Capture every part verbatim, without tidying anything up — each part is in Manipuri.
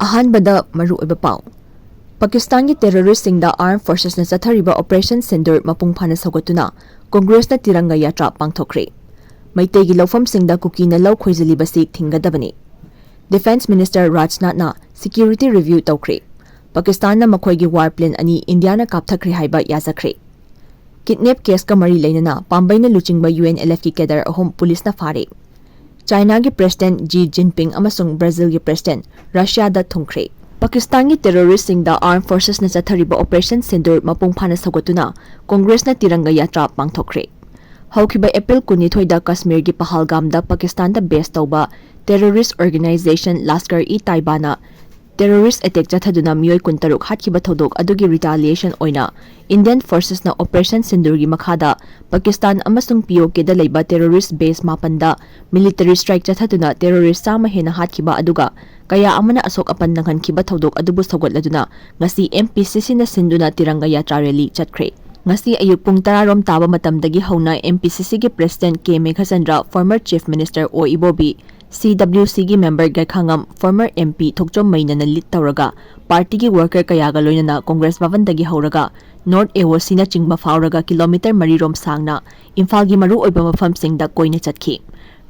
ꯑꯍꯥꯟꯕꯗ ꯃꯔꯨꯑꯣꯏꯕ ꯄꯥꯎ꯫ ꯄꯥꯀꯤꯁꯇꯥꯟꯒꯤ ꯇꯦꯔꯣꯔꯤꯁꯁꯤꯡꯗ ꯑꯥꯔꯝ ꯐꯣꯔꯁꯦꯁꯅ ꯆꯠꯊꯔꯤꯕ ꯑꯣꯄꯔꯦꯁꯟ ꯁꯤꯟꯗꯨꯔ ꯃꯄꯨꯡ ꯐꯥꯅ ꯁꯧꯒꯠꯇꯨꯅ ꯀꯣꯡꯒ꯭ꯔꯦꯁꯅ ꯇꯤꯔꯪꯒ ꯌꯥꯇ꯭ꯔꯥ ꯄꯥꯡꯊꯣꯛꯈ꯭ꯔꯦ꯫ ꯃꯩꯇꯩꯒꯤ ꯂꯧꯐꯝꯁꯤꯡꯗ ꯀꯨꯀꯤꯅ ꯂꯧ ꯈꯣꯏꯖꯤꯜꯂꯤꯕꯁꯤ ꯊꯤꯡꯒꯗꯕꯅꯤ꯫ ꯗꯤꯐꯦꯟꯁ ꯃꯤꯅꯤꯁꯇꯔ ꯔꯥꯖꯅꯥꯊꯅ ꯁꯦꯀ꯭ꯌꯨꯔꯤꯇꯤ ꯔꯤꯚ꯭ꯌꯨ ꯇꯧꯈ꯭ꯔꯦ꯫ ꯄꯥꯀꯤꯁꯇꯥꯟꯅ ꯃꯈꯣꯏꯒꯤ ꯋꯥꯔ ꯄ꯭ꯂꯦꯟ ꯑꯅꯤ ꯏꯟꯗꯤꯌꯥꯅ ꯀꯥꯞꯊꯈ꯭ꯔꯦ ꯍꯥꯏꯕ ꯌꯥꯖꯈ꯭ꯔꯦ꯫ ꯀꯤꯗꯅꯦꯞ ꯀꯦꯁꯀ ꯃꯔꯤ ꯂꯩꯅꯅ ꯄꯥꯝꯕꯩꯅ ꯂꯨꯆꯤꯡꯕ ꯌꯨ ꯑꯦꯟ ꯑꯦꯜ ꯑꯦꯐꯀꯤ ꯀꯦꯗꯔ ꯑꯍꯨꯝ ꯄꯨꯂꯤꯁꯅ ꯐꯥꯔꯦ꯫ ꯆꯥꯏꯅꯥꯒꯤ ꯄ꯭ꯔꯦꯁꯤꯗꯦꯟꯠ ꯖꯤ ꯖꯤꯟꯄꯤꯡ ꯑꯃꯁꯨꯡ ꯕ꯭ꯔꯥꯖꯤꯜꯒꯤ ꯄ꯭ꯔꯦꯁꯤꯗꯦꯟꯠ ꯔꯁꯤꯌꯥꯗ ꯊꯨꯡꯈ꯭ꯔꯦ꯫ ꯄꯥꯀꯤꯁꯇꯥꯟꯒꯤ ꯇꯦꯔꯣꯔꯤꯁꯁꯤꯡꯗ ꯑꯥꯔꯝ ꯐꯣꯔꯁꯦꯁꯅ ꯆꯠꯊꯔꯤꯕ ꯑꯣꯄꯔꯦꯁꯟ ꯁꯤꯟꯗꯨꯔ ꯃꯄꯨꯡ ꯐꯥꯅ ꯁꯧꯒꯠꯇꯨꯅ ꯀꯣꯡꯒ꯭ꯔꯦꯁꯅ ꯇꯤꯔꯪꯒ ꯌꯥꯇ꯭ꯔꯥ ꯄꯥꯡꯊꯣꯛꯈ꯭ꯔꯦ꯫ ꯍꯧꯈꯤꯕ ꯑꯦꯄ꯭ꯔꯤꯜ ꯀꯨꯟꯅꯤꯊꯣꯏꯗ ꯀꯥꯁꯃꯤꯔꯒꯤ ꯄꯍꯜꯒꯥꯝꯗ ꯄꯥꯀꯤꯁꯇꯥꯟꯗ ꯕꯦꯁ ꯇꯧꯕ ꯇꯦꯔꯣꯔꯤꯁ ꯑꯣꯔꯒꯅꯥꯏꯖꯦꯁꯟ ꯂꯥꯁꯀꯔ-ꯏ-ꯇꯥꯏꯕꯥꯅ ꯇꯦꯔꯣꯔꯤꯁꯠ ꯑꯦꯇꯦꯛ ꯆꯠꯊꯗꯨꯅ ꯃꯤꯑꯣꯏ ꯀꯨꯟꯇꯔꯨꯛ ꯍꯥꯠꯈꯤꯕ ꯊꯧꯗꯣꯛ ꯑꯗꯨꯒꯤ ꯔꯤꯇꯥꯂꯤꯌꯦꯁꯟ ꯑꯣꯏꯅ ꯏꯟꯗꯤꯌꯟ ꯐꯣꯔꯁꯦꯁꯅ ꯑꯣꯄꯔꯦꯁꯟ ꯁꯤꯟꯗꯨꯔꯒꯤ ꯃꯈꯥꯗ ꯄꯥꯀꯤꯁꯇꯥꯟ ꯑꯃꯁꯨꯡ ꯄꯤ ꯑꯣ ꯀꯦꯗ ꯂꯩꯕ ꯇꯦꯔꯣꯔꯤꯁꯠ ꯕꯦꯁ ꯃꯥꯄꯟꯗ ꯃꯤꯂꯤꯇꯔꯤ ꯁ꯭ꯇ꯭ꯔꯥꯏꯛ ꯆꯠꯊꯗꯨꯅ ꯇꯦꯔꯣꯔꯤꯁꯠ ꯆꯥꯝꯃ ꯍꯦꯟꯅ ꯍꯥꯠꯈꯤꯕ ꯑꯗꯨꯒ ꯀꯌꯥ ꯑꯃꯅ ꯑꯁꯣꯛ ꯑꯄꯟ ꯅꯪꯍꯟꯈꯤꯕ ꯊꯧꯗꯣꯛ ꯑꯗꯨꯕꯨ ꯁꯧꯒꯠꯂꯗꯨꯅ ꯉꯁꯤ ꯑꯦꯝ ꯄꯤ ꯁꯤ ꯁꯤꯅ ꯁꯤꯟꯗꯨꯅ ꯇꯤꯔꯪꯒ ꯌꯥꯇ꯭ꯔꯥ ꯔꯦꯂꯤ ꯆꯠꯈ꯭ꯔꯦ꯫ ꯉꯁꯤ ꯑꯌꯨꯛ ꯄꯨꯡ ꯇꯔꯥ ꯔꯣꯝ ꯇꯥꯕ ꯃꯇꯝꯗꯒꯤ ꯍꯧꯅ ꯑꯦꯝ ꯄꯤ ꯁꯤ ꯁꯤꯒꯤ ꯄ꯭ꯔꯦꯁꯤꯗꯦꯟꯠ ꯀꯦ ꯃꯦꯘꯆꯟꯗ꯭ꯔ, ꯐꯣꯔꯃꯔ ꯆꯤꯐ ꯃꯤꯅꯤꯁꯇꯔ ꯑꯣ ꯏꯕꯣꯕꯤ, ꯁꯤ ꯗꯕ꯭ꯂꯤꯌꯨ ꯁꯤꯒꯤ ꯃꯦꯝꯕꯔ ꯒꯩꯈꯥꯉꯝ, ꯐꯣꯔꯃꯔ ꯑꯦꯝ ꯄꯤ ꯊꯣꯛꯆꯣꯝ ꯃꯩꯅꯅ ꯂꯤꯗ ꯇꯧꯔꯒ ꯄꯥꯔꯇꯤꯒꯤ ꯋꯥꯔꯀꯔ ꯀꯌꯥꯒ ꯂꯣꯏꯅꯅ ꯀꯣꯡꯒ꯭ꯔꯦꯁ ꯚꯕꯟꯗꯒꯤ ꯍꯧꯔꯒ ꯅꯣꯔꯠ ꯑꯦ ꯑꯣ ꯁꯤꯅꯆꯤꯡꯕ ꯐꯥꯎꯔꯒ ꯀꯤꯂꯣꯃꯤꯇꯔ ꯃꯔꯤ ꯔꯣꯝ ꯁꯥꯡꯅ ꯏꯝꯐꯥꯜꯒꯤ ꯃꯔꯨꯑꯣꯏꯕ ꯃꯐꯝꯁꯤꯡꯗ ꯀꯣꯏꯅ ꯆꯠꯈꯤ꯫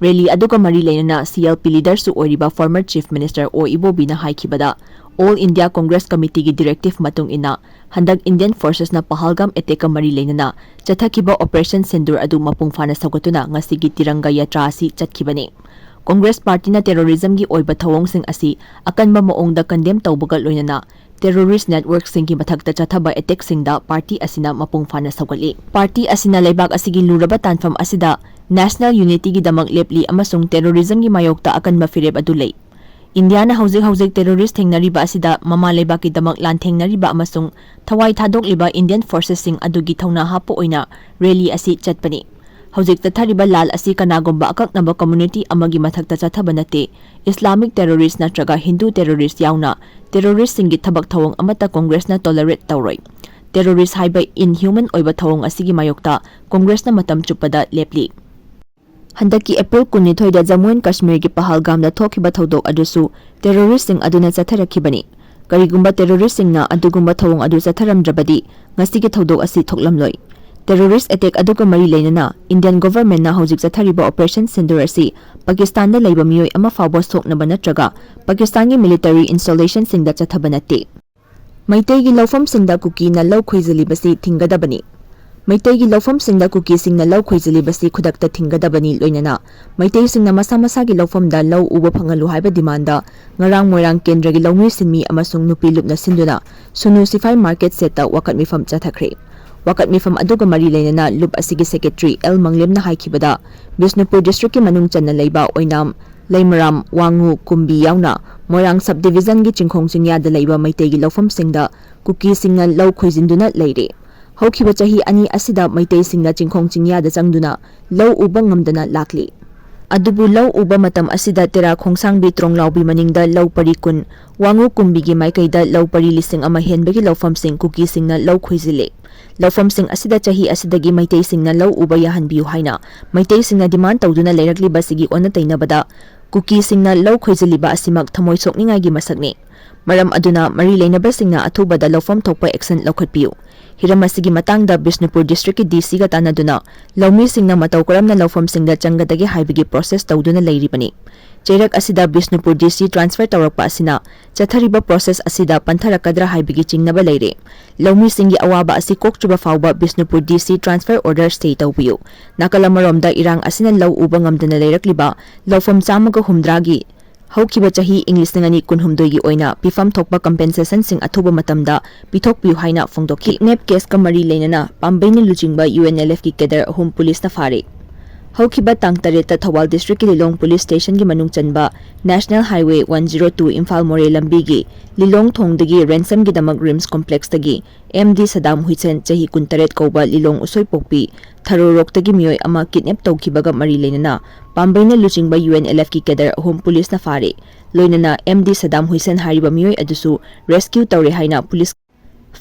ꯔꯦꯂꯤ ꯑꯗꯨꯒ ꯃꯔꯤ ꯂꯩꯅꯅ ꯁꯤ ꯑꯦꯜ ꯄꯤ ꯂꯤꯗꯔꯁꯨ ꯑꯣꯏꯔꯤꯕ ꯐꯣꯔꯃꯔ ꯆꯤꯐ ꯃꯤꯅꯤꯁꯇꯔ ꯑꯣ ꯏꯕꯣꯕꯤꯅ ꯍꯥꯏꯈꯤꯕꯗ, ꯑꯣꯜ ꯏꯟꯗꯤꯌꯥ ꯀꯣꯡꯒ꯭ꯔꯦꯁ ꯀꯃꯤꯇꯤꯒꯤ ꯗꯤꯔꯦꯛꯇꯤꯚ ꯃꯇꯨꯡ ꯏꯟꯅ ꯍꯟꯗꯛ ꯏꯟꯗꯤꯌꯟ ꯐꯣꯔꯁꯦꯁꯅ ꯄꯍꯜꯒꯥꯝ ꯑꯦꯇꯦꯛꯀ ꯃꯔꯤ ꯂꯩꯅꯅ ꯆꯠꯊꯈꯤꯕ ꯑꯣꯄꯔꯦꯁꯟ ꯁꯤꯟꯗꯨꯔ ꯑꯗꯨ ꯃꯄꯨꯡ ꯐꯥꯅ ꯁꯧꯒꯠꯇꯨꯅ ꯉꯁꯤꯒꯤ ꯇꯤꯔꯪꯒ ꯌꯥꯇ꯭ꯔꯥ ꯑꯁꯤ ꯆꯠꯈꯤꯕꯅꯤ꯫ ꯀꯣꯡꯒ꯭ꯔꯦꯁ ꯄꯥꯔꯇꯤꯅ ꯇꯦꯔꯣꯔꯤꯖꯝꯒꯤ ꯑꯣꯏꯕ ꯊꯧꯑꯣꯡꯁꯤꯡ ꯑꯁꯤ ꯑꯀꯟꯕ ꯃꯑꯣꯡꯗ ꯀꯟꯗꯦꯝ ꯇꯧꯕꯒ ꯂꯣꯏꯅꯅ ꯇꯦꯔꯣꯔꯤꯁꯠ ꯅꯦꯠꯋꯔꯛꯁꯤꯡꯒꯤ ꯃꯊꯛꯇ ꯆꯠꯊꯕ ꯑꯦꯇꯦꯛꯁꯤꯡꯗ ꯄꯥꯔꯇꯤ ꯑꯁꯤꯅ ꯃꯄꯨꯡ ꯐꯥꯅ ꯁꯧꯒꯠꯂꯤ꯫ ꯄꯥꯔꯇꯤ ꯑꯁꯤꯅ ꯂꯩꯕꯥꯛ ꯑꯁꯤꯒꯤ ꯂꯨꯔꯕ ꯇꯥꯟꯐꯝ ꯑꯁꯤꯗ ꯅꯦꯁꯅꯦꯜ ꯌꯨꯅꯤꯇꯤꯒꯤꯗꯃꯛ ꯂꯦꯞꯂꯤ ꯑꯃꯁꯨꯡ ꯇꯦꯔꯣꯔꯤꯖꯝꯒꯤ ꯃꯥꯌꯣꯛꯇ ꯑꯀꯟꯕ ꯐꯤꯔꯦꯞ ꯑꯗꯨ ꯂꯩ꯫ ꯏꯟꯗꯤꯌꯥꯅ ꯍꯧꯖꯤꯛ ꯍꯧꯖꯤꯛ ꯇꯦꯔꯣꯔꯤꯁꯠ ꯊꯦꯡꯅꯔꯤꯕ ꯑꯁꯤꯗ ꯃꯃꯥ ꯂꯩꯕꯥꯛꯀꯤꯗꯃꯛ ꯂꯥꯟꯊꯦꯡꯅꯔꯤꯕ ꯑꯃꯁꯨꯡ ꯊꯋꯥꯏ ꯊꯥꯗꯣꯛꯂꯤꯕ ꯏꯟꯗꯤꯌꯟ ꯐꯣꯔꯁꯦꯁꯁꯤꯡ ꯑꯗꯨꯒꯤ ꯊꯧꯅꯥ ꯍꯥꯞꯄ ꯑꯣꯏꯅ ꯔꯦꯂꯤ ꯑꯁꯤ ꯆꯠꯄꯅꯤ꯫ ꯍꯧꯖꯤꯛ ꯆꯠꯊꯔꯤꯕ ꯂꯥꯜ ꯑꯁꯤ ꯀꯅꯥꯒꯨꯝꯕ ꯑꯀꯛꯅꯕ ꯀꯝꯃ꯭ꯌꯨꯅꯤꯇꯤ ꯑꯃꯒꯤ ꯃꯊꯛꯇ ꯆꯠꯊꯕ ꯅꯠꯇꯦ꯫ ꯏꯁꯂꯥꯃꯤꯛ ꯇꯦꯔꯣꯔꯤꯁꯠ ꯅꯠꯇ꯭ꯔꯒ ꯍꯤꯟꯗꯨ ꯇꯦꯔꯣꯔꯤꯁꯠ ꯌꯥꯎꯅ ꯇꯦꯔꯣꯔꯤꯁꯠꯁꯤꯡꯒꯤ ꯊꯕꯛ ꯊꯧꯑꯣꯡ ꯑꯃꯠꯇ ꯀꯣꯡꯒ꯭ꯔꯦꯁꯅ ꯇꯣꯂꯔꯦꯠ ꯇꯧꯔꯣꯏ꯫ ꯇꯦꯔꯣꯔꯤꯁꯠ ꯍꯥꯏꯕ ꯏꯟꯍ꯭ꯌꯨꯃꯟ ꯑꯣꯏꯕ ꯊꯧꯑꯣꯡ ꯑꯁꯤꯒꯤ ꯃꯥꯌꯣꯛꯇ ꯀꯣꯡꯒ꯭ꯔꯦꯁꯅ ꯃꯇꯝ ꯆꯨꯞꯄꯗ ꯂꯦꯞꯂꯤ꯫ ꯍꯟꯗꯛꯀꯤ ꯑꯦꯄ꯭ꯔꯤꯜ ꯀꯨꯟꯅꯤꯊꯣꯏꯗ ꯖꯝꯃꯨ ꯑꯦꯟ ꯀꯥꯁꯃꯤꯔꯒꯤ ꯄꯍꯜꯒꯥꯝꯗ ꯊꯣꯛꯈꯤꯕ ꯊꯧꯗꯣꯛ ꯑꯗꯨꯁꯨ ꯇꯦꯔꯣꯔꯤꯁꯁꯤꯡ ꯑꯗꯨꯅ ꯆꯠꯊꯔꯛꯈꯤꯕꯅꯤ꯫ ꯀꯔꯤꯒꯨꯝꯕ ꯇꯦꯔꯣꯔꯤꯁꯁꯤꯡꯅ ꯑꯗꯨꯒꯨꯝꯕ ꯊꯧꯑꯣꯡ ꯑꯗꯨ ꯆꯠꯊꯔꯝꯗ꯭ꯔꯕꯗꯤ ꯉꯁꯤꯒꯤ ꯊꯧꯗꯣꯛ ꯑꯁꯤ ꯊꯣꯛꯂꯝꯂꯣꯏ꯫ ꯇꯦꯔꯣꯔꯤꯁ ꯑꯦꯇꯦꯛ ꯑꯗꯨꯒ ꯃꯔꯤ ꯂꯩꯅꯅ ꯏꯟꯗꯤꯌꯟ ꯒꯣꯚꯔꯟꯃꯦꯟꯠꯅ ꯍꯧꯖꯤꯛ ꯆꯠꯊꯔꯤꯕ ꯑꯣꯄꯔꯦꯁꯟ ꯁꯤꯟꯗꯨꯔ ꯑꯁꯤ ꯄꯥꯀꯤꯁꯇꯥꯟꯗ ꯂꯩꯕ ꯃꯤꯑꯣꯏ ꯑꯃ ꯐꯥꯎꯕ ꯁꯣꯛꯅꯕ ꯅꯠꯇ꯭ꯔꯒ ꯄꯥꯀꯤꯁꯇꯥꯟꯒꯤ ꯃꯤꯂꯤꯇꯔꯤ ꯏꯟꯁꯇꯣꯂꯦꯁꯟꯁꯤꯡꯗ ꯆꯠꯊꯕ ꯅꯠꯇꯦ꯫ ꯃꯩꯇꯩꯒꯤ ꯂꯧꯐꯝꯁꯤꯡꯗ ꯀꯨꯀꯤꯅ ꯂꯧ ꯈꯣꯏꯖꯤꯜꯂꯤꯕꯁꯤ ꯊꯤꯡꯒꯗꯕꯅꯤ꯫ ꯃꯩꯇꯩꯒꯤ ꯂꯧꯐꯝꯁꯤꯡꯗ ꯀꯨꯀꯤꯁꯤꯡꯅ ꯂꯧ ꯈꯣꯏꯖꯤꯜꯂꯤꯕꯁꯤ ꯈꯨꯗꯛꯇ ꯊꯤꯡꯒꯗꯕꯅꯤ꯫ ꯂꯣꯏꯅꯅ ꯃꯩꯇꯩꯁꯤꯡꯅ ꯃꯁꯥ ꯃꯁꯥꯒꯤ ꯂꯧꯐꯝꯗ ꯂꯧ ꯎꯕ ꯐꯪꯍꯜꯂꯨ ꯍꯥꯏꯕ ꯗꯤꯃꯥꯟꯗ ꯉꯔꯥꯡ ꯃꯣꯏꯔꯥꯡ ꯀꯦꯟꯗ꯭ꯔꯒꯤ ꯂꯧꯃꯤ ꯁꯤꯟꯃꯤ ꯑꯃꯁꯨꯡ ꯅꯨꯄꯤ ꯂꯨꯞꯅ ꯁꯤꯟꯗꯨꯅ ꯁꯨꯅꯨ ꯁꯤꯐꯥꯏ ꯃꯥꯔꯀꯦꯠ ꯁꯦꯠꯇ ꯋꯥꯀꯠ ꯃꯤꯐꯝ ꯆꯠꯊꯈ꯭ꯔꯦ꯫ ꯋꯥꯀꯠ ꯃꯤꯐꯝ ꯑꯗꯨꯒ ꯃꯔꯤ ꯂꯩꯅꯅ ꯂꯨꯞ ꯑꯁꯤꯒꯤ ꯁꯦꯀ꯭ꯔꯦꯇꯔꯤ ꯑꯦꯜ ꯃꯪꯂꯦꯝꯅ ꯍꯥꯏꯈꯤꯕꯗ, ꯕꯤꯁꯅꯨꯄꯨꯔ ꯗꯤꯁꯇ꯭ꯔꯤꯛꯀꯤ ꯃꯅꯨꯡ ꯆꯟꯅ ꯂꯩꯕ ꯑꯣꯏꯅꯥꯝ, ꯂꯩꯃꯔꯥꯝ, ꯋꯥꯉꯨ, ꯀꯨꯝꯕꯤ ꯌꯥꯎꯅ ꯃꯣꯏꯔꯥꯡ ꯁꯕ ꯗꯤꯕꯤꯖꯟꯒꯤ ꯆꯤꯡꯈꯣꯡ ꯆꯤꯡꯌꯥꯗ ꯂꯩꯕ ꯃꯩꯇꯩꯒꯤ ꯂꯧꯐꯝꯁꯤꯡꯗ ꯀꯨꯀꯤꯁꯤꯡꯅ ꯂꯧ ꯈꯣꯏꯖꯤꯟꯗꯨꯅ ꯂꯩꯔꯦ꯫ ꯍꯧꯈꯤꯕ ꯆꯍꯤ ꯑꯅꯤ ꯑꯁꯤꯗ ꯃꯩꯇꯩꯁꯤꯡꯅ ꯆꯤꯡꯈꯣꯡ ꯆꯤꯡꯌꯥꯗ ꯆꯪꯗꯨꯅ ꯂꯧ ꯎꯕ ꯉꯝꯗꯅ ꯂꯥꯛꯂꯤ꯫ ꯑꯗꯨꯕꯨ ꯂꯧ ꯎꯕ ꯃꯇꯝ ꯑꯁꯤꯗ ꯇꯦꯔꯥ ꯈꯣꯡꯁꯥꯡꯕꯤ ꯇ꯭ꯔꯣꯡꯂꯥꯎꯕꯤ ꯃꯅꯤꯡꯗ ꯂꯧ ꯄꯔꯤ ꯀꯨꯟ, ꯋꯥꯉꯨ ꯀꯨꯝꯕꯤꯒꯤ ꯃꯥꯏꯀꯩꯗ ꯂꯧ ꯄꯔꯤ ꯂꯤꯁꯤꯡ ꯑꯃ ꯍꯦꯟꯕꯒꯤ ꯂꯧꯐꯝꯁꯤꯡ ꯀꯨꯀꯤꯁꯤꯡꯅ ꯂꯧ ꯈꯣꯏꯖꯤꯜꯂꯦ꯫ ꯂꯧꯐꯝꯁꯤꯡ ꯑꯁꯤꯗ ꯆꯍꯤ ꯑꯁꯤꯗꯒꯤ ꯃꯩꯇꯩꯁꯤꯡꯅ ꯂꯧ ꯎꯕ ꯌꯥꯍꯟꯕꯤꯌꯨ ꯍꯥꯏꯅ ꯃꯩꯇꯩꯁꯤꯡꯅ ꯗꯤꯃꯥꯟ ꯇꯧꯗꯨꯅ ꯂꯩꯔꯛꯂꯤꯕꯁꯤꯒꯤ ꯑꯣꯟꯅ ꯇꯩꯅꯕꯗ ꯀꯨꯀꯤꯁꯤꯡꯅ ꯂꯧ ꯈꯣꯏꯖꯤꯜꯂꯤꯕ ꯑꯁꯤꯃꯛ ꯊꯃꯣꯏ ꯁꯣꯛꯅꯤꯡꯉꯥꯏꯒꯤ ꯃꯁꯛꯅꯤ꯫ ꯃꯔꯝ ꯑꯗꯨꯅ ꯃꯔꯤ ꯂꯩꯅꯕꯁꯤꯡꯅ ꯑꯊꯨꯕꯗ ꯂꯧꯐꯝ ꯊꯣꯛꯄ ꯑꯦꯛꯁꯟ ꯂꯧꯈꯠꯄꯤꯌꯨ꯫ ꯍꯤꯔꯝ ꯑꯁꯤꯒꯤ ꯃꯇꯥꯡꯗ ꯕꯤꯁꯅꯨꯄꯨꯔ ꯗꯤꯁꯇ꯭ꯔꯤꯛꯀꯤ ꯗꯤ ꯁꯤꯒ ꯇꯥꯟꯅꯗꯨꯅ ꯂꯧꯃꯤꯁꯤꯡꯅ ꯃꯇꯧ ꯀꯔꯝꯅ ꯂꯧꯐꯝꯁꯤꯡꯗ ꯆꯪꯒꯗꯒꯦ ꯍꯥꯏꯕꯒꯤ ꯄ꯭ꯔꯣꯁꯦꯁ ꯇꯧꯗꯨꯅ ꯂꯩꯔꯤꯕꯅꯤ꯫ ꯆꯩꯔꯛ ꯑꯁꯤꯗ ꯕꯤꯁꯅꯨꯄꯨꯔ ꯗꯤ ꯁꯤ ꯇ꯭ꯔꯥꯟꯁꯐꯔ ꯇꯧꯔꯛꯄ ꯑꯁꯤꯅ ꯆꯠꯊꯔꯤꯕ ꯄ꯭ꯔꯣꯁꯦꯁ ꯑꯁꯤꯗ ꯄꯟꯊꯔꯛꯀꯗ꯭ꯔꯥ ꯍꯥꯏꯕꯒꯤ ꯆꯤꯡꯅꯕ ꯂꯩꯔꯦ꯫ ꯂꯧꯃꯤꯁꯤꯡꯒꯤ ꯑꯋꯥꯕ ꯑꯁꯤ ꯀꯣꯛꯇ꯭ꯔꯤꯕ ꯐꯥꯎꯕ ꯕꯤꯁꯅꯨꯄꯨꯔ ꯗꯤ ꯁꯤ ꯇ꯭ꯔꯥꯟꯁꯐꯔ ꯑꯣꯔꯗꯔ ꯁ꯭ꯇꯦ ꯇꯧꯕꯤꯌꯨ꯫ ꯅꯥꯀꯜ ꯑꯃꯔꯣꯝꯗ ꯏꯔꯥꯡ ꯑꯁꯤꯅ ꯂꯧ ꯎꯕ ꯉꯝꯗꯅ ꯂꯩꯔꯛꯂꯤꯕ ꯂꯧꯐꯝ ꯆꯥꯝꯃꯒ ꯍꯨꯝꯗ꯭ꯔꯥꯒꯤ ꯍꯧꯈꯤꯕ ꯆꯍꯤ ꯏꯪ ꯂꯤꯁꯤꯡ ꯑꯅꯤ ꯀꯨꯟꯍꯨꯝꯗꯣꯏꯒꯤ ꯑꯣꯏꯅ ꯄꯤꯐꯝ ꯊꯣꯛꯄ ꯀꯝꯄꯦꯟꯁꯦꯁꯟꯁꯤꯡ ꯑꯊꯨꯕ ꯃꯇꯝꯗ ꯄꯤꯊꯣꯛꯄꯤꯌꯨ ꯍꯥꯏꯅ ꯐꯣꯡꯗꯣꯛꯈꯤ꯫ ꯀꯤꯗꯅꯦꯞ ꯀꯦꯁꯀ ꯃꯔꯤ ꯂꯩꯅꯅ ꯄꯥꯝꯕꯩꯅ ꯂꯨꯆꯤꯡꯕ ꯌꯨ ꯑꯦꯟ ꯑꯦꯜ ꯑꯦꯐꯀꯤ ꯀꯦꯗꯔ ꯑꯍꯨꯝ ꯄꯨꯂꯤꯁꯅ ꯐꯥꯔꯦ꯫ ꯍꯧꯈꯤꯕ ꯇꯥꯡ ꯇꯔꯦꯠꯇ ꯊꯧꯕꯥꯜ ꯗꯤꯁꯇ꯭ꯔꯤꯛꯀꯤ ꯂꯤꯂꯣꯡ ꯄꯨꯂꯤꯁ ꯁ꯭ꯇꯦꯁꯟꯒꯤ ꯃꯅꯨꯡ ꯆꯟꯕ national highway one zero two Imphal ꯃꯣꯔꯦ ꯂꯝꯕꯤꯒꯤ ꯂꯤꯂꯣꯡ ꯊꯣꯡꯗꯒꯤ ꯔꯦꯟꯁꯝꯒꯤꯗꯃꯛ ꯔꯤꯝꯁ ꯀꯣꯝꯄ꯭ꯂꯦꯛꯁꯇꯒꯤ ꯑꯦꯝ ꯗꯤ ꯁꯗꯥꯝ ꯍꯨꯏꯁꯦꯟ, ꯆꯍꯤ ꯀꯨꯟꯇꯔꯦꯠ ꯀꯧꯕ ꯂꯤꯂꯣꯡ ꯎꯁꯣꯏꯄꯣꯛꯄꯤ ꯊꯔꯣꯔꯣꯛꯇꯒꯤ ꯃꯤꯑꯣꯏ ꯑꯃ ꯀꯤꯗꯅꯦꯞ ꯇꯧꯈꯤꯕꯒ ꯃꯔꯤ ꯂꯩꯅꯅ ꯄꯥꯝꯕꯩꯅ ꯂꯨꯆꯤꯡꯕ ꯌꯨ ꯑꯦꯟ ꯑꯦꯜ ꯑꯦꯐꯀꯤ ꯀꯦꯗꯔ ꯑꯍꯨꯝ ꯄꯨꯂꯤꯁꯅ ꯐꯥꯔꯦ꯫ ꯂꯣꯏꯅꯅ ꯑꯦꯝ ꯗꯤ ꯁꯗꯥꯝ ꯍꯨꯏꯁꯦꯟ ꯍꯥꯏꯔꯤꯕ ꯃꯤꯑꯣꯏ ꯑꯗꯨꯁꯨ ꯔꯦꯁꯀ꯭ꯌꯨ ꯇꯧꯔꯦ ꯍꯥꯏꯅ ꯄꯨꯂꯤꯁ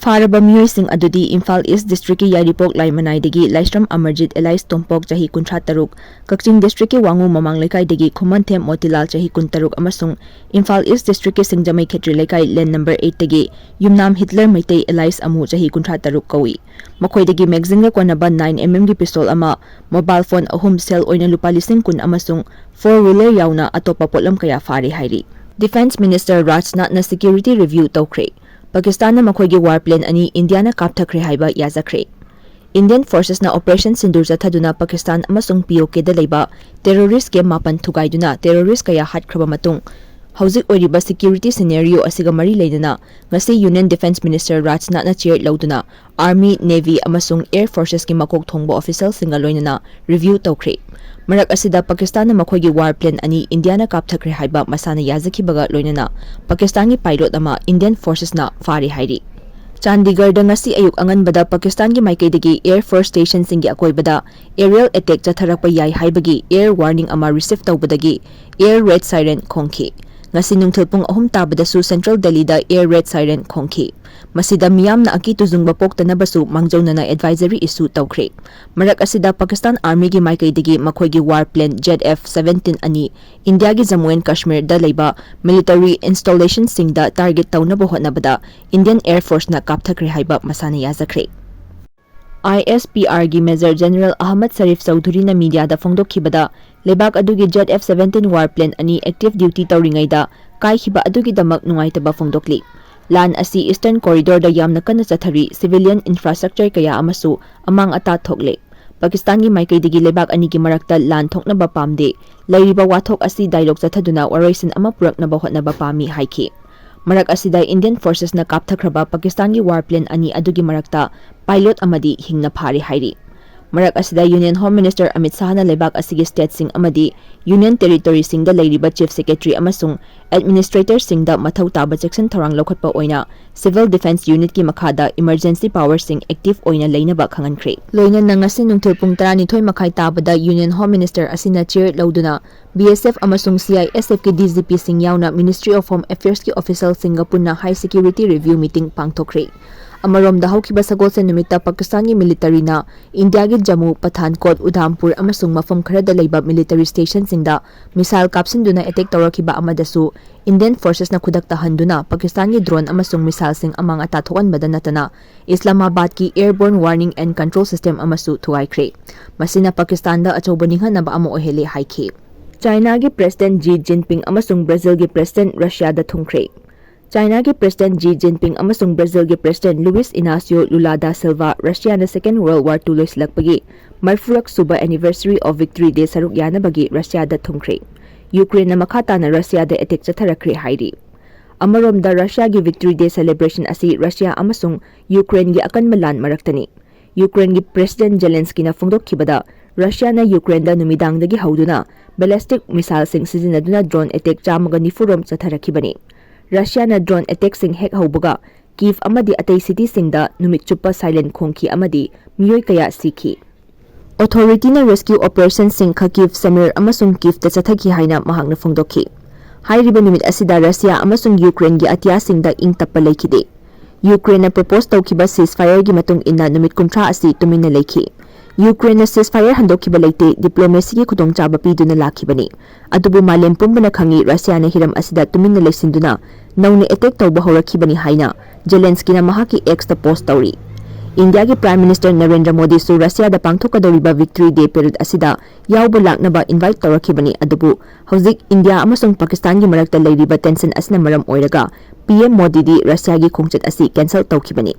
ꯐꯥꯔꯕ ꯃꯤꯑꯣꯏꯁꯤꯡ ꯑꯗꯨꯗꯤ ꯏꯝꯐꯥꯜ ꯏꯁ ꯗꯤꯁꯇ꯭ꯔꯤꯛꯀꯤ ꯌꯥꯏꯔꯤꯄꯣꯛ ꯂꯥꯏꯃꯅꯥꯏꯗꯒꯤ ꯂꯥꯏꯁ꯭ꯔꯝ ꯑꯃꯔꯖꯤꯠ ꯑꯦꯂꯥꯏꯁ ꯇꯣꯝꯄꯣꯛ ꯆꯍꯤ ꯀꯨꯟꯊ꯭ꯔꯥ ꯇꯔꯨꯛ, ꯀꯛꯆꯤꯡ ꯗꯤꯁꯇ꯭ꯔꯤꯛꯀꯤ ꯋꯥꯉꯨ ꯃꯃꯥꯡ ꯂꯩꯀꯥꯏꯗꯒꯤ ꯈꯨꯃꯟꯊꯦꯝ ꯃꯣꯇꯤꯂꯥꯜ ꯆꯍꯤ ꯀꯨꯟꯇꯔꯨꯛ ꯑꯃꯁꯨꯡ ꯏꯝꯐꯥꯜ ꯏꯁ ꯗꯤꯁꯇ꯭ꯔꯤꯛꯀꯤ ꯁꯤꯡꯖꯃꯩ ꯈꯦꯇ꯭ꯔꯤ ꯂꯩꯀꯥꯏ ꯂꯦꯟ ꯅꯝꯕꯔ ꯑꯩꯠꯇꯒꯤ ꯌꯨꯝꯅꯥꯝ ꯍꯤꯠꯂꯔ ꯃꯩꯇꯩ ꯑꯦꯂꯥꯏꯁ ꯑꯃꯨ ꯆꯍꯤ ꯀꯨꯟꯊ꯭ꯔꯥ ꯇꯔꯨꯛ ꯀꯧꯏ꯫ ꯃꯈꯣꯏꯗꯒꯤ ꯃꯦꯒꯖꯤꯟꯒ ꯀꯣꯟꯅꯕ ꯅꯥꯏꯟ ꯑꯦꯝ ꯑꯦꯝꯒꯤ ꯄꯤꯁꯇꯣꯜ ꯑꯃ, ꯃꯣꯕꯥꯏꯜ ꯐꯣꯟ ꯑꯍꯨꯝ, ꯁꯦꯜ ꯑꯣꯏꯅ ꯂꯨꯄꯥ ꯂꯤꯁꯤꯡ ꯀꯨꯟ ꯑꯃꯁꯨꯡ ꯐꯣꯔ ꯋꯤꯂꯔ ꯌꯥꯎꯅ ꯑꯇꯣꯞꯄ ꯄꯣꯠꯂꯝ ꯀꯌꯥ ꯐꯥꯔꯦ ꯍꯥꯏꯔꯤ꯫ ꯗꯤꯐꯦꯟꯁ ꯃꯤꯅꯤꯁꯇꯔ ꯔꯥꯖꯅꯥꯊꯅ ꯁꯦꯀ꯭ꯌꯨꯔꯤꯇꯤ ꯔꯤꯚ꯭ꯌꯨ ꯇꯧꯈ꯭ꯔꯦ꯫ ꯄꯥꯀꯤꯁꯇꯥꯟꯅ ꯃꯈꯣꯏꯒꯤ ꯋꯥꯔ ꯄ꯭ꯂꯦꯟ ꯑꯅꯤ ꯏꯟꯗꯤꯌꯥꯅ ꯀꯥꯞꯊꯈ꯭ꯔꯦ ꯍꯥꯏꯕ ꯌꯥꯖꯈ꯭ꯔꯦ꯫ ꯏꯟꯗꯤꯌꯟ ꯐꯣꯔꯁꯦꯁꯅ ꯑꯣꯄꯔꯦꯁꯟ ꯁꯤꯟꯗꯨꯔ ꯆꯠꯊꯗꯨꯅ ꯄꯥꯀꯤꯁꯇꯥꯟ ꯑꯃꯁꯨꯡ ꯄꯤ ꯑꯣ ꯀꯦꯗ ꯂꯩꯕ ꯇꯦꯔꯣꯔꯤꯁ ꯀꯦꯝ ꯃꯥꯄꯟ ꯊꯨꯒꯥꯏꯗꯨꯅ ꯇꯦꯔꯣꯔꯤꯁ ꯀꯌꯥ ꯍꯥꯠꯈ꯭ꯔꯕ ꯃꯇꯨꯡ, ꯍꯧꯖꯤꯛ ꯑꯣꯏꯔꯤꯕ ꯁꯦꯀ꯭ꯌꯨꯔꯤꯇꯤ ꯁꯤꯅꯦꯔꯤꯑꯣ ꯑꯁꯤꯒ ꯃꯔꯤ ꯂꯩꯅꯅ ꯉꯁꯤ ꯌꯨꯅꯤꯌꯟ ꯗꯤꯐꯦꯟꯁ ꯃꯤꯅꯤꯁꯇꯔ ꯔꯥꯖꯅꯥꯊꯅ ꯆꯦꯌꯔ ꯂꯧꯗꯨꯅ ꯑꯥꯔꯃꯤ, ꯅꯦꯚꯤ ꯑꯃꯁꯨꯡ ꯑꯦꯌꯔ ꯐꯣꯔꯁꯦꯁꯀꯤ ꯃꯀꯣꯛ ꯊꯣꯡꯕ ꯑꯣꯐꯤꯁꯤꯌꯦꯜꯁꯤꯡꯒ ꯂꯣꯏꯅꯅ ꯔꯤꯚ꯭ꯌꯨ ꯇꯧꯈ꯭ꯔꯦ꯫ ꯃꯔꯛ ꯑꯁꯤꯗ ꯄꯥꯀꯤꯁꯇꯥꯟꯅ ꯃꯈꯣꯏꯒꯤ ꯋꯥꯔ ꯄ꯭ꯂꯦꯟ ꯑꯅꯤ ꯏꯟꯗꯤꯌꯥꯅ ꯀꯥꯞꯊꯈ꯭ꯔꯦ ꯍꯥꯏꯕ ꯃꯁꯥꯅ ꯌꯥꯖꯈꯤꯕꯒ ꯂꯣꯏꯅꯅ ꯄꯥꯀꯤꯁꯇꯥꯟꯒꯤ ꯄꯥꯏꯂꯣꯠ ꯑꯃ ꯏꯟꯗꯤꯌꯟ ꯐꯣꯔꯁꯦꯁꯅ ꯐꯥꯔꯦ ꯍꯥꯏꯔꯤ꯫ ꯆꯥꯟꯗꯤꯒꯔꯗ ꯉꯁꯤ ꯑꯌꯨꯛ ꯑꯉꯟꯕꯗ ꯄꯥꯀꯤꯁꯇꯥꯟꯒꯤ ꯃꯥꯏꯀꯩꯗꯒꯤ ꯑꯦꯌꯔ ꯐꯣꯔꯁ ꯁ꯭ꯇꯦꯁꯟꯁꯤꯡꯒꯤ ꯑꯀꯣꯏꯕꯗ ꯑꯦꯔꯤꯌꯦꯜ ꯑꯦꯇꯦꯛ ꯆꯠꯊꯔꯛꯄ ꯌꯥꯏ ꯍꯥꯏꯕꯒꯤ ꯑꯦꯌꯔ ꯋꯥꯔꯅꯤꯡ ꯑꯃ ꯔꯤꯁꯤꯚ ꯇꯧꯕꯗꯒꯤ ꯑꯦꯌꯔ ꯔꯦꯗ ꯁꯥꯏꯔꯦꯟ ꯈꯣꯡꯈꯤ꯫ ꯉꯁꯤ ꯅꯨꯡꯊꯤꯜ ꯄꯨꯡ ꯑꯍꯨꯝ ꯇꯥꯕꯗꯁꯨ ꯁꯦꯟꯇ꯭ꯔꯦꯜ ꯗꯦꯜꯂꯤꯗ ꯑꯦꯌꯔ ꯔꯦꯗ ꯁꯥꯏꯔꯦꯟ ꯈꯣꯡꯈꯤ꯫ ꯃꯁꯤꯗ ꯃꯤꯌꯥꯝꯅ ꯑꯀꯤ ꯇꯨꯖꯨꯡꯕ ꯄꯣꯛꯇꯅꯕꯁꯨ ꯃꯥꯡꯖꯧꯅꯅ ꯑꯦꯗꯚꯥꯏꯖꯔꯤ ꯏꯁꯨ ꯇꯧꯈ꯭ꯔꯦ꯫ ꯃꯔꯛ ꯑꯁꯤꯗ ꯄꯥꯀꯤꯁꯇꯥꯟ ꯑꯥꯔꯃꯤꯒꯤ ꯃꯥꯏꯀꯩꯗꯒꯤ ꯃꯈꯣꯏꯒꯤ war plane Z F seventeen ꯑꯅꯤ ꯏꯟꯗꯤꯌꯥꯒꯤ ꯖꯝꯃꯨ ꯑꯦꯟ ꯀꯥꯁꯃꯤꯔꯗ ꯂꯩꯕ ꯃꯤꯂꯤꯇꯔꯤ ꯏꯟꯁꯇꯣꯂꯦꯁꯟꯁꯤꯡꯗ ꯇꯥꯔꯒꯦꯠ ꯇꯧꯅꯕ ꯍꯣꯠꯅꯕꯗ ꯏꯟꯗꯤꯌꯟ ꯑꯦꯌꯔ ꯐꯣꯔꯁꯅ ꯀꯥꯞꯊꯈ꯭ꯔꯦ ꯍꯥꯏꯕ ꯃꯁꯥꯅ ꯌꯥꯖꯈ꯭ꯔꯦ꯫ ꯑꯥꯏ ꯑꯦꯁ ꯄꯤ ꯑꯥꯔꯒꯤ ꯃꯦꯖꯔ ꯖꯦꯅꯔꯦꯜ ꯑꯍꯃꯗ ꯁꯔꯤꯐ ꯆꯧꯙꯨꯔꯤꯅ ꯃꯤꯗꯤꯌꯥꯗ ꯐꯣꯡꯗꯣꯛꯈꯤꯕꯗ, ꯂꯩꯕꯥꯛ ꯑꯗꯨꯒꯤ Z F seventeen war plane ꯑꯅꯤ ꯑꯦꯛꯇꯤꯚ ꯗ꯭ꯌꯨꯇꯤ ꯇꯧꯔꯤꯉꯩꯗ ꯀꯥꯏꯈꯤꯕ ꯑꯗꯨꯒꯤꯗꯃꯛ ꯅꯨꯡꯉꯥꯏꯇꯕ ꯐꯣꯡꯗꯣꯛꯂꯤ꯫ ꯂꯥꯟ ꯑꯁꯤ ꯏꯁꯇꯔꯟ ꯀꯣꯔꯤꯗꯣꯔꯗ ꯌꯥꯝꯅ ꯀꯟꯅ ꯆꯠꯊꯔꯤ, ꯁꯤꯚꯤꯂꯤꯌꯟ ꯏꯟꯐ꯭ꯔꯥꯁ꯭ꯇ꯭ꯔꯛꯆꯔ ꯀꯌꯥ ꯑꯃꯁꯨ ꯑꯃꯥꯡ ꯑꯇꯥ ꯊꯣꯛꯂꯦ꯫ ꯄꯥꯀꯤꯁꯇꯥꯟꯒꯤ ꯃꯥꯏꯀꯩꯗꯒꯤ ꯂꯩꯕꯥꯛ ꯑꯅꯤꯒꯤ ꯃꯔꯛꯇ ꯂꯥꯟ ꯊꯣꯛꯅꯕ ꯄꯥꯝꯗꯦ꯫ ꯂꯩꯔꯤꯕ ꯋꯥꯊꯣꯛ ꯑꯁꯤ ꯗꯥꯏꯂꯣꯒ ꯆꯠꯊꯗꯨꯅ ꯋꯥꯔꯣꯏꯁꯤꯟ ꯑꯃ ꯄꯨꯔꯛꯅꯕ ꯍꯣꯠꯅꯕ ꯄꯥꯝꯃꯤ ꯍꯥꯏꯈꯤ꯫ ꯃꯔꯛ ꯑꯁꯤꯗ ꯏꯟꯗꯤꯌꯟ ꯐꯣꯔꯁꯦꯁꯅ ꯀꯥꯞꯊꯈ꯭ꯔꯕ ꯄꯥꯀꯤꯁꯇꯥꯟꯒꯤ ꯋꯥꯔ ꯄ꯭ꯂꯦꯟ ꯑꯅꯤ ꯑꯗꯨꯒꯤ ꯃꯔꯛꯇ ꯄꯥꯏꯂꯣꯠ ꯑꯃꯗꯤ ꯍꯤꯡꯅ ꯐꯥꯔꯤ ꯍꯥꯏꯔꯤ꯫ ꯃꯔꯛ ꯑꯁꯤꯗ ꯌꯨꯅꯤꯌꯟ ꯍꯣꯝ ꯃꯤꯅꯤꯁꯇꯔ ꯑꯃꯤꯠ ꯁꯥꯍꯅ ꯂꯩꯕꯥꯛ ꯑꯁꯤꯒꯤ ꯁ꯭ꯇꯦꯠꯁꯤꯡ ꯑꯃꯗꯤ ꯌꯨꯅꯤꯌꯟ ꯇꯦꯔꯤꯇꯣꯔꯤꯁꯤꯡꯗ ꯂꯩꯔꯤꯕ ꯆꯤꯐ ꯁꯦꯀ꯭ꯔꯦꯇꯔꯤ ꯑꯃꯁꯨꯡ ꯑꯦꯗꯃꯤꯅꯤꯁꯇ꯭ꯔꯦꯇꯔꯁꯤꯡꯗ ꯃꯊꯧ ꯇꯥꯕ ꯆꯦꯛꯁꯤꯟ ꯊꯧꯔꯥꯡ ꯂꯧꯈꯠꯄ ꯑꯣꯏꯅ Civil Defence Unitꯀꯤ ꯃꯈꯥꯗ emergency powerꯁꯤꯡ active ꯑꯣꯏꯅ ꯂꯩꯅꯕ ꯈꯪꯍꯟꯈ꯭ꯔꯦ꯫ ꯂꯣꯏꯅꯅ ꯉꯁꯤ ꯅꯨꯡꯊꯤꯜ ꯄꯨꯡ ꯇꯔꯥꯅꯤꯊꯣꯏ ꯃꯈꯥꯏ ꯇꯥꯕꯗ Union Home Minister ꯑꯁꯤꯅ chair ꯂꯧꯗꯨꯅ B S F ꯑꯃꯁꯨꯡ C I S Fꯀꯤ D G Pꯁꯤꯡ ꯌꯥꯎꯅ Ministry of Home Affairsꯀꯤ officialꯁꯤꯡꯒ ꯄꯨꯟꯅ high security review meeting ꯄꯥꯡꯊꯣꯛꯈ꯭ꯔꯦ꯫ ꯑꯃꯔꯣꯝꯗ, ꯍꯧꯈꯤꯕ ꯁꯒꯣꯜꯁꯦꯟ ꯅꯨꯃꯤꯠꯇ ꯄꯥꯀꯤꯁꯇꯥꯟꯒꯤ militaryꯅ ꯏꯟꯗꯤꯌꯥꯒꯤ ꯖꯝꯃꯨ, ꯄꯊꯥꯟꯀꯣꯠ, ꯎꯙꯥꯝꯄꯨꯔ ꯑꯃꯁꯨꯡ ꯃꯐꯝ ꯈꯔꯗ ꯂꯩꯕ military stationꯁꯤꯡꯗ missile ꯀꯥꯞꯁꯤꯟꯗꯨꯅ attack ꯇꯧꯔꯛꯈꯤꯕ ꯑꯃꯗꯁꯨ Indian forcesꯅ ꯈꯨꯗꯛꯇ ꯍꯟꯗꯨꯅ ꯄꯥꯀꯤꯁꯇꯥꯟꯒꯤ drone ꯑꯃꯁꯨꯡ missileꯁꯤꯡ ꯑꯃꯥꯡ ꯑꯇꯥ ꯊꯣꯛꯍꯟꯕꯗ ꯅꯠꯇꯅ Islamabadꯀꯤ airborne warning and control system ꯑꯃꯁꯨ ꯊꯨꯒꯥꯏꯈ꯭ꯔꯦ꯫ ꯃꯁꯤꯅ ꯄꯥꯀꯤꯁꯇꯥꯟꯗ ꯑꯆꯧꯕ ꯅꯤꯡꯍꯟꯅꯕ ꯑꯃ ꯑꯣꯏꯍꯜꯂꯦ ꯍꯥꯏꯈꯤ꯫ ꯆꯥꯏꯅꯥꯒꯤ President Xi Jinping ꯑꯃꯁꯨꯡ ꯕ꯭ꯔꯥꯖꯤꯜꯒꯤ President ꯔꯁꯤꯌꯥꯗ ꯊꯨꯡꯈ꯭ꯔꯦ꯫ ꯆꯥꯏꯅꯥꯒꯤ President Xi Jinping ꯑꯃꯁꯨꯡ ꯕ꯭ꯔꯥꯖꯤꯜꯒꯤ President Luiz Inacio Lula da Silva ꯔꯁꯤꯌꯥꯅ Second World War Two ꯂꯣꯏꯁꯤꯜꯂꯛꯄꯒꯤ ꯃꯔꯤꯐꯨꯔꯛ ꯁꯨꯕ anniversary of Victory Day ꯁꯔꯨꯛ ꯌꯥꯅꯕꯒꯤ ꯔꯁꯤꯌꯥꯗ ꯊꯨꯡꯈ꯭ꯔꯦ꯫ ꯌꯨꯀ꯭ꯔꯦꯟꯅ ꯃꯈꯥ ꯇꯥꯅ ꯔꯁꯤꯌꯥꯗ attack ꯆꯠꯊꯔꯛꯈ꯭ꯔꯦ ꯍꯥꯏꯔꯤ꯫ ꯑꯃꯔꯣꯝꯗ, ꯔꯁꯤꯌꯥꯒꯤ Victory Day celebration ꯑꯁꯤ ꯔꯁꯤꯌꯥ ꯑꯃꯁꯨꯡ ꯌꯨꯀ꯭ꯔꯦꯟꯒꯤ ꯑꯀꯟꯕ ꯂꯥꯟ ꯃꯔꯛꯇꯅꯤ꯫ ꯌꯨꯀ꯭ꯔꯦꯟꯒꯤ President Zelenskyꯅ ꯐꯣꯡꯗꯣꯛꯈꯤꯕꯗ, ꯔꯁꯤꯌꯥꯅ ꯌꯨꯀ꯭ꯔꯦꯟꯗ ꯅꯨꯃꯤꯗꯥꯡꯗꯒꯤ ꯍꯧꯗꯨꯅ ballistic missileꯁꯤꯡ ꯁꯤꯖꯤꯟꯅꯗꯨꯅ drone attack ꯆꯥꯝꯃꯒ ꯅꯤꯐꯨ ꯔꯣꯝ ꯆꯠꯊꯔꯛꯈꯤꯕꯅꯤ꯫ ꯔꯁꯤꯌꯥꯅ drone attackꯁꯤꯡ ꯍꯦꯛ ꯍꯧꯕꯒ, ꯀꯤꯚ ꯑꯃꯗꯤ ꯑꯇꯩ cityꯁꯤꯡꯗ ꯅꯨꯃꯤꯠ ꯆꯨꯞꯄ siren ꯈꯣꯡꯈꯤ ꯑꯃꯗꯤ ꯃꯤꯑꯣꯏ ꯀꯌꯥ ꯁꯤꯈꯤ꯫ Authorityꯅ rescue operationꯁꯤꯡ Kharkiv, Samir ꯑꯃꯁꯨꯡ Kievꯇ ꯆꯠꯊꯈꯤ ꯍꯥꯏꯅ ꯃꯍꯥꯛꯅ ꯐꯣꯡꯗꯣꯛꯈꯤ꯫ ꯍꯥꯏꯔꯤꯕ ꯅꯨꯃꯤꯠ ꯑꯁꯤꯗ ꯔꯁꯤꯌꯥ ꯑꯃꯁꯨꯡ ꯌꯨꯀ꯭ꯔꯦꯟꯒꯤ ꯑꯇꯤꯌꯥꯁꯤꯡꯗ ꯏꯪ ꯇꯞꯄ ꯂꯩꯈꯤꯗꯦ꯫ ꯌꯨꯀ꯭ꯔꯦꯟꯅ propose ꯇꯧꯈꯤꯕ ceasefireꯒꯤ ꯃꯇꯨꯡ ꯏꯟꯅ ꯅꯨꯃꯤꯠ ꯀꯨꯟꯊ꯭ꯔꯥ ꯑꯁꯤ ꯇꯨꯃꯤꯟꯅ ꯂꯩꯈꯤ꯫ ꯌꯨꯀ꯭ꯔꯦꯟꯅ ceasefire ꯍꯟꯗꯣꯛꯈꯤꯕ ꯂꯩꯇꯦ, diplomacyꯒꯤ ꯈꯨꯗꯣꯡꯆꯥꯕ ꯄꯤꯗꯨꯅ ꯂꯥꯛꯈꯤꯕꯅꯤ꯫ ꯑꯗꯨꯕꯨ ꯃꯥꯂꯦꯝ ꯄꯨꯝꯕꯅ ꯈꯪꯏ, ꯔꯁꯤꯌꯥꯅ ꯍꯤꯔꯝ ꯑꯁꯤꯗ ꯇꯨꯃꯤꯟꯅ ꯂꯩꯁꯤꯟꯗꯨꯅ ꯅꯧꯅ attack ꯇꯧꯕ ꯍꯧꯔꯛꯈꯤꯕꯅꯤ ꯍꯥꯏꯅ ꯖꯦꯂꯦꯟꯁꯀꯤꯅ ꯃꯍꯥꯛꯀꯤ Xꯇ post ꯇꯧꯔꯤ꯫ ꯏꯟꯗꯤꯌꯥꯒꯤ Prime Minister Narendra ꯃꯣꯗꯤꯁꯨ ꯔꯁꯤꯌꯥꯗ ꯄꯥꯡꯊꯣꯛꯀꯗꯧꯔꯤꯕ Victory Day parade ꯑꯁꯤꯗ ꯌꯥꯎꯕ ꯂꯥꯛꯅꯕ invite ꯇꯧꯔꯛꯈꯤꯕꯅꯤ, ꯑꯗꯨꯕꯨ ꯍꯧꯖꯤꯛ ꯏꯟꯗꯤꯌꯥ ꯑꯃꯁꯨꯡ ꯄꯥꯀꯤꯁꯇꯥꯟꯒꯤ ꯃꯔꯛꯇ ꯂꯩꯔꯤꯕ tension ꯑꯁꯤꯅ ꯃꯔꯝ ꯑꯣꯏꯔꯒ P M ꯃꯣꯗꯤꯗꯤ ꯔꯁꯤꯌꯥꯒꯤ ꯈꯣꯡꯆꯠ ꯑꯁꯤ cancel ꯇꯧꯈꯤꯕꯅꯤ꯫